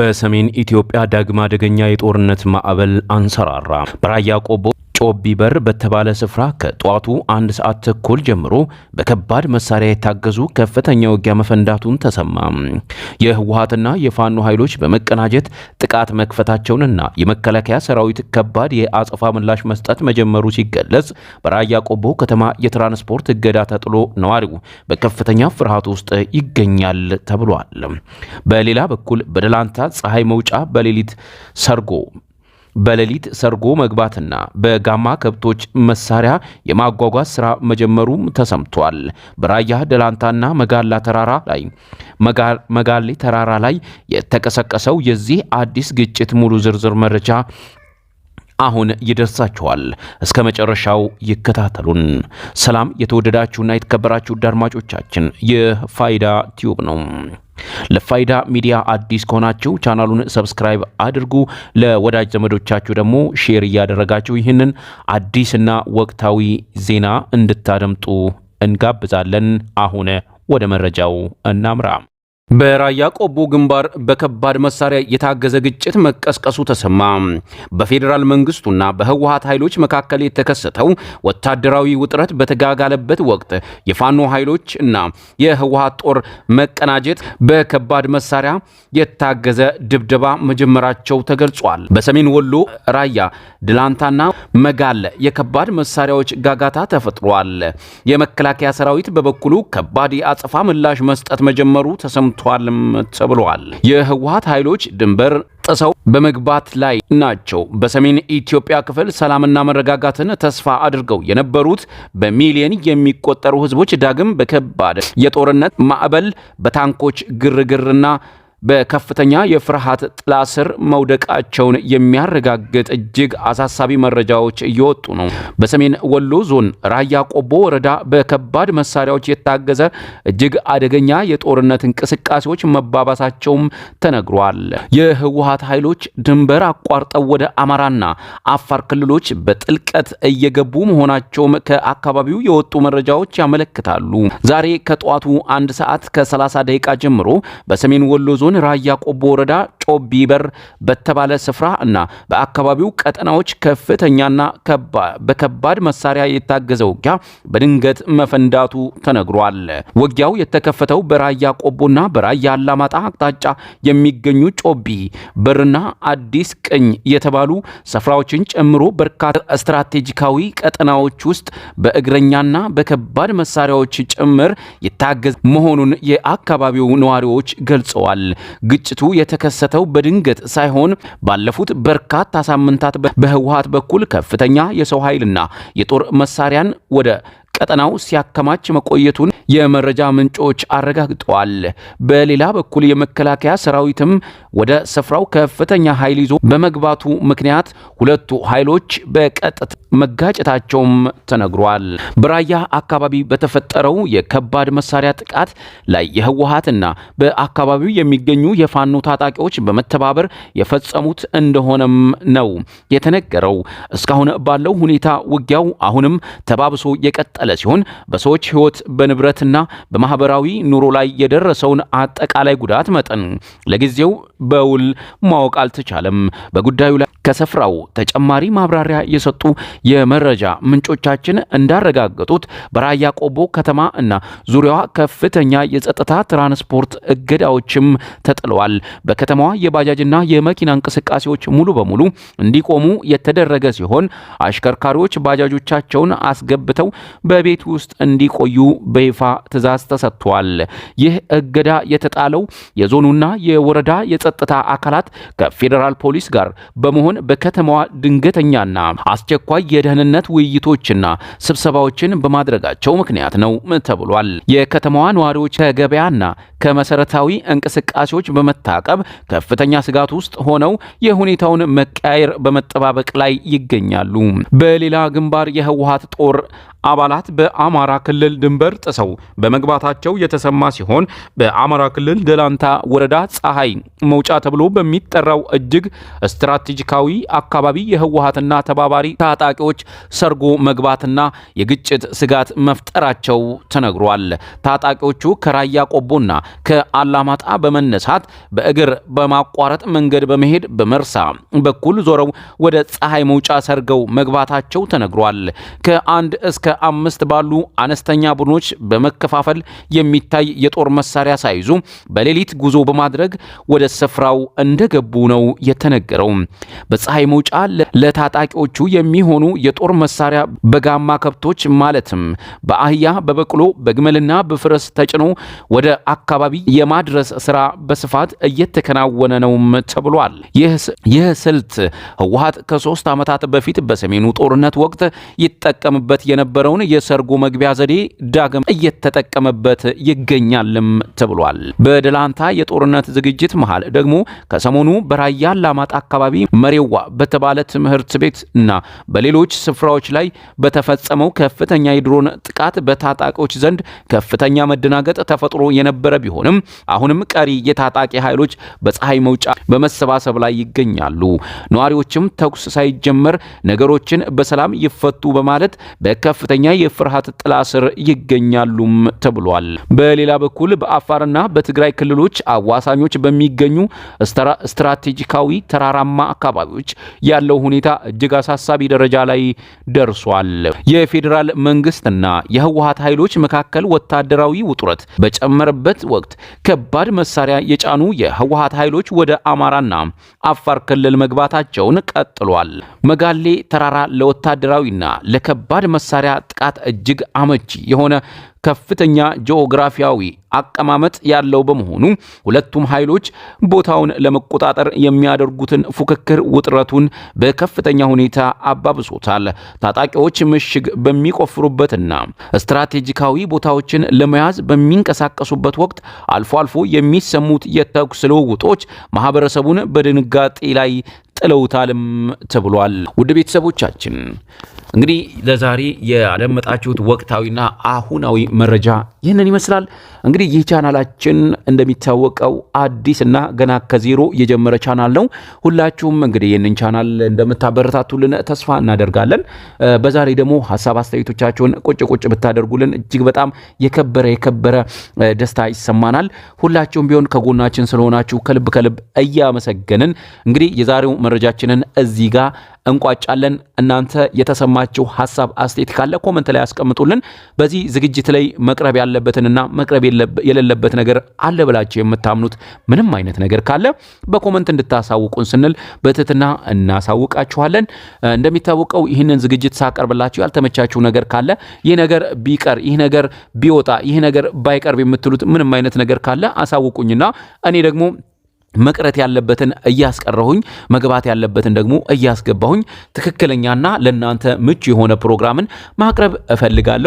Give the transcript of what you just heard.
በሰሜን ኢትዮጵያ ዳግም አደገኛ የጦርነት ማዕበል አንሰራራ። በራያ ቆቦ ጮቢ በር በተባለ ስፍራ ከጠዋቱ 1:30 ጀምሮ በከባድ መሳሪያ የታገዙ ከፍተኛ ውጊያ መፈንዳቱን ተሰማ። የህወሓትና የፋኖ ኃይሎች በመቀናጀት ጥቃት መክፈታቸውንና የመከላከያ ሰራዊት ከባድ የአጸፋ ምላሽ መስጠት መጀመሩ ሲገለጽ፣ በራያ ቆቦ ከተማ የትራንስፖርት እገዳ ተጥሎ ነዋሪው በከፍተኛ ፍርሃት ውስጥ ይገኛል ተብሏል። በሌላ በኩል በደላንታ ፀሐይ መውጫ በሌሊት ሰርጎ መግባትና በጋማ ከብቶች መሳሪያ የማጓጓዝ ስራ መጀመሩም ተሰምቷል። በራያ ደላንታና መጋሌ ተራራ ላይ የተቀሰቀሰው የዚህ አዲስ ግጭት ሙሉ ዝርዝር መረጃ አሁን ይደርሳችኋል። እስከ መጨረሻው ይከታተሉን። ሰላም የተወደዳችሁና የተከበራችሁ አድማጮቻችን፣ ይህ ፋይዳ ቲዩብ ነው። ለፋይዳ ሚዲያ አዲስ ከሆናችሁ ቻናሉን subscribe አድርጉ። ለወዳጅ ዘመዶቻችሁ ደግሞ share እያደረጋችሁ ይህንን አዲስና ወቅታዊ ዜና እንድታደምጡ እንጋብዛለን። አሁን ወደ መረጃው እናምራ። በራያ ቆቦ ግንባር በከባድ መሳሪያ የታገዘ ግጭት መቀስቀሱ ተሰማ። በፌዴራል መንግስቱና በህወሓት ኃይሎች መካከል የተከሰተው ወታደራዊ ውጥረት በተጋጋለበት ወቅት የፋኖ ኃይሎች እና የህወሓት ጦር መቀናጀት በከባድ መሳሪያ የታገዘ ድብደባ መጀመራቸው ተገልጿል። በሰሜን ወሎ ራያ ድላንታና መጋለ የከባድ መሳሪያዎች ጋጋታ ተፈጥሯል። የመከላከያ ሰራዊት በበኩሉ ከባድ የአጸፋ ምላሽ መስጠት መጀመሩ ተሰምቷልም ተብሏል። የህወሓት ኃይሎች ድንበር ጥሰው በመግባት ላይ ናቸው። በሰሜን ኢትዮጵያ ክፍል ሰላምና መረጋጋትን ተስፋ አድርገው የነበሩት በሚሊዮን የሚቆጠሩ ህዝቦች ዳግም በከባድ የጦርነት ማዕበል፣ በታንኮች ግርግርና በከፍተኛ የፍርሃት ጥላ ስር መውደቃቸውን የሚያረጋግጥ እጅግ አሳሳቢ መረጃዎች እየወጡ ነው። በሰሜን ወሎ ዞን ራያ ቆቦ ወረዳ በከባድ መሳሪያዎች የታገዘ እጅግ አደገኛ የጦርነት እንቅስቃሴዎች መባባሳቸውም ተነግሯል። የህወሓት ኃይሎች ድንበር አቋርጠው ወደ አማራና አፋር ክልሎች በጥልቀት እየገቡ መሆናቸውም ከአካባቢው የወጡ መረጃዎች ያመለክታሉ። ዛሬ ከጠዋቱ 1 ሰዓት ከ30 ደቂቃ ጀምሮ በሰሜን ወሎ ዞን ራያ ቆቦ ወረዳ ጮቢ በር በተባለ ስፍራ እና በአካባቢው ቀጠናዎች ከፍተኛና በከባድ መሳሪያ የታገዘ ውጊያ በድንገት መፈንዳቱ ተነግሯል። ውጊያው የተከፈተው በራያ ቆቦና በራያ አላማጣ አቅጣጫ የሚገኙ ጮቢ በርና አዲስ ቅኝ የተባሉ ስፍራዎችን ጨምሮ በርካታ ስትራቴጂካዊ ቀጠናዎች ውስጥ በእግረኛና በከባድ መሳሪያዎች ጭምር የታገዘ መሆኑን የአካባቢው ነዋሪዎች ገልጸዋል። ግጭቱ የተከሰተው በድንገት ሳይሆን ባለፉት በርካታ ሳምንታት በህወሓት በኩል ከፍተኛ የሰው ኃይልና የጦር መሳሪያን ወደ ቀጠናው ሲያከማች መቆየቱን የመረጃ ምንጮች አረጋግጠዋል። በሌላ በኩል የመከላከያ ሰራዊትም ወደ ስፍራው ከፍተኛ ኃይል ይዞ በመግባቱ ምክንያት ሁለቱ ኃይሎች በቀጥታ መጋጨታቸውም ተነግሯል። በራያ አካባቢ በተፈጠረው የከባድ መሳሪያ ጥቃት ላይ የህወሓትና በአካባቢው የሚገኙ የፋኖ ታጣቂዎች በመተባበር የፈጸሙት እንደሆነም ነው የተነገረው። እስካሁን ባለው ሁኔታ ውጊያው አሁንም ተባብሶ የቀጠለ ሲሆን፣ በሰዎች ህይወት፣ በንብረትና በማህበራዊ ኑሮ ላይ የደረሰውን አጠቃላይ ጉዳት መጠን ለጊዜው በውል ማወቅ አልተቻለም። በጉዳዩ ላይ ከስፍራው ተጨማሪ ማብራሪያ የሰጡ የመረጃ ምንጮቻችን እንዳረጋገጡት፣ በራያ ቆቦ ከተማ እና ዙሪያዋ ከፍተኛ የጸጥታ ትራንስፖርት እገዳዎችም ተጥለዋል። በከተማዋ የባጃጅና የመኪና እንቅስቃሴዎች ሙሉ በሙሉ እንዲቆሙ የተደረገ ሲሆን፣ አሽከርካሪዎች ባጃጆቻቸውን አስገብተው በቤት ውስጥ እንዲቆዩ በይፋ ትዕዛዝ ተሰጥቷል። ይህ እገዳ የተጣለው የዞኑና የወረዳ የጸጥታ አካላት ከፌዴራል ፖሊስ ጋር በመሆን በከተማዋ ድንገተኛና አስቸኳይ የደህንነት ውይይቶችና ስብሰባዎችን በማድረጋቸው ምክንያት ነው ተብሏል። የከተማዋ ነዋሪዎች ከገበያና ከመሰረታዊ እንቅስቃሴዎች በመታቀብ ከፍተኛ ስጋት ውስጥ ሆነው የሁኔታውን መቀያየር በመጠባበቅ ላይ ይገኛሉ። በሌላ ግንባር የህወሓት ጦር አባላት በአማራ ክልል ድንበር ጥሰው በመግባታቸው የተሰማ ሲሆን፣ በአማራ ክልል ደላንታ ወረዳ ፀሐይ መውጫ ተብሎ በሚጠራው እጅግ ስትራቴጂካዊ አካባቢ የህወሓትና ተባባሪ ታጣቂዎች ሰርጎ መግባትና የግጭት ስጋት መፍጠራቸው ተነግሯል። ታጣቂዎቹ ከራያ ቆቦና ከአላማጣ በመነሳት በእግር በማቋረጥ መንገድ በመሄድ በመርሳ በኩል ዞረው ወደ ፀሐይ መውጫ ሰርገው መግባታቸው ተነግሯል። ከ1 እስከ 5 ባሉ አነስተኛ ቡድኖች በመከፋፈል የሚታይ የጦር መሳሪያ ሳይዙ በሌሊት ጉዞ በማድረግ ወደ ስፍራው እንደገቡ ነው የተነገረው። በፀሐይ መውጫ ለታጣቂዎቹ የሚሆኑ የጦር መሳሪያ በጋማ ከብቶች ማለትም በአህያ፣ በበቅሎ፣ በግመልና በፈረስ ተጭኖ ወደ አካባቢ የማድረስ ስራ በስፋት እየተከናወነ ነውም ተብሏል። ይህ ስልት ህወሓት ከ3 ዓመታት በፊት በሰሜኑ ጦርነት ወቅት ይጠቀምበት የነበረውን የሰርጎ መግቢያ ዘዴ ዳግም እየተጠቀመበት ይገኛልም ተብሏል። በደላንታ የጦርነት ዝግጅት መሃል ደግሞ ከሰሞኑ በራያ አላማጣ አካባቢ መሬዋ በተባለ ትምህርት ቤት እና በሌሎች ስፍራዎች ላይ በተፈጸመው ከፍተኛ የድሮን ጥቃት በታጣቂዎች ዘንድ ከፍተኛ መደናገጥ ተፈጥሮ የነበረ ቢሆንም፣ አሁንም ቀሪ የታጣቂ ኃይሎች በፀሐይ መውጫ በመሰባሰብ ላይ ይገኛሉ። ነዋሪዎችም ተኩስ ሳይጀመር ነገሮችን በሰላም ይፈቱ በማለት በከፍተኛ የፍርሃት ጥላ ስር ይገኛሉም ተብሏል። በሌላ በኩል በአፋርና በትግራይ ክልሎች አዋሳኞች በሚገኙ ስትራቴጂካዊ ተራራማ አካባቢዎች ያለው ሁኔታ እጅግ አሳሳቢ ደረጃ ላይ ደርሷል። የፌዴራል መንግስትና የህወሓት ኃይሎች መካከል ወታደራዊ ውጥረት በጨመረበት ወቅት ከባድ መሳሪያ የጫኑ የህወሓት ኃይሎች ወደ አማራና አፋር ክልል መግባታቸውን ቀጥሏል። መጋሌ ተራራ ለወታደራዊና ለከባድ መሳሪያ ጥቃት እጅግ አመቺ የሆነ ከፍተኛ ጂኦግራፊያዊ አቀማመጥ ያለው በመሆኑ ሁለቱም ኃይሎች ቦታውን ለመቆጣጠር የሚያደርጉትን ፉክክር ውጥረቱን በከፍተኛ ሁኔታ አባብሶታል። ታጣቂዎች ምሽግ በሚቆፍሩበትና ስትራቴጂካዊ ቦታዎችን ለመያዝ በሚንቀሳቀሱበት ወቅት አልፎ አልፎ የሚሰሙት የተኩስ ልውውጦች ማህበረሰቡን በድንጋጤ ላይ ጥለውታልም ተብሏል። ውድ ቤተሰቦቻችን፣ እንግዲህ ለዛሬ ያደመጣችሁት ወቅታዊና አሁናዊ መረጃ ይህንን ይመስላል። እንግዲህ ይህ ቻናላችን እንደሚታወቀው አዲስ እና ገና ከዜሮ የጀመረ ቻናል ነው። ሁላችሁም እንግዲህ ይህንን ቻናል እንደምታበረታቱልን ተስፋ እናደርጋለን። በዛሬ ደግሞ ሀሳብ አስተያየቶቻችሁን ቁጭ ቁጭ ብታደርጉልን እጅግ በጣም የከበረ የከበረ ደስታ ይሰማናል። ሁላችሁም ቢሆን ከጎናችን ስለሆናችሁ ከልብ ከልብ እያመሰገንን እንግዲህ የዛሬው መረጃችንን እዚህ ጋር እንቋጫለን። እናንተ የተሰማችሁ ሀሳብ አስተያየት ካለ comment ላይ ያስቀምጡልን። በዚህ ዝግጅት ላይ መቅረብ ያለበትንና መቅረብ የሌለበት ነገር አለ ብላችሁ የምታምኑት ምንም አይነት ነገር ካለ በ comment እንድታሳውቁን ስንል በትህትና እናሳውቃችኋለን። እንደሚታወቀው ይህንን ዝግጅት ሳቀርብላችሁ ያልተመቻችሁ ነገር ካለ፣ ይህ ነገር ቢቀር፣ ይህ ነገር ቢወጣ፣ ይህ ነገር ባይቀርብ የምትሉት ምንም አይነት ነገር ካለ አሳውቁኝና እኔ ደግሞ መቅረት ያለበትን እያስቀረሁኝ መግባት ያለበትን ደግሞ እያስገባሁኝ ትክክለኛና ለእናንተ ምቹ የሆነ ፕሮግራምን ማቅረብ እፈልጋለሁ።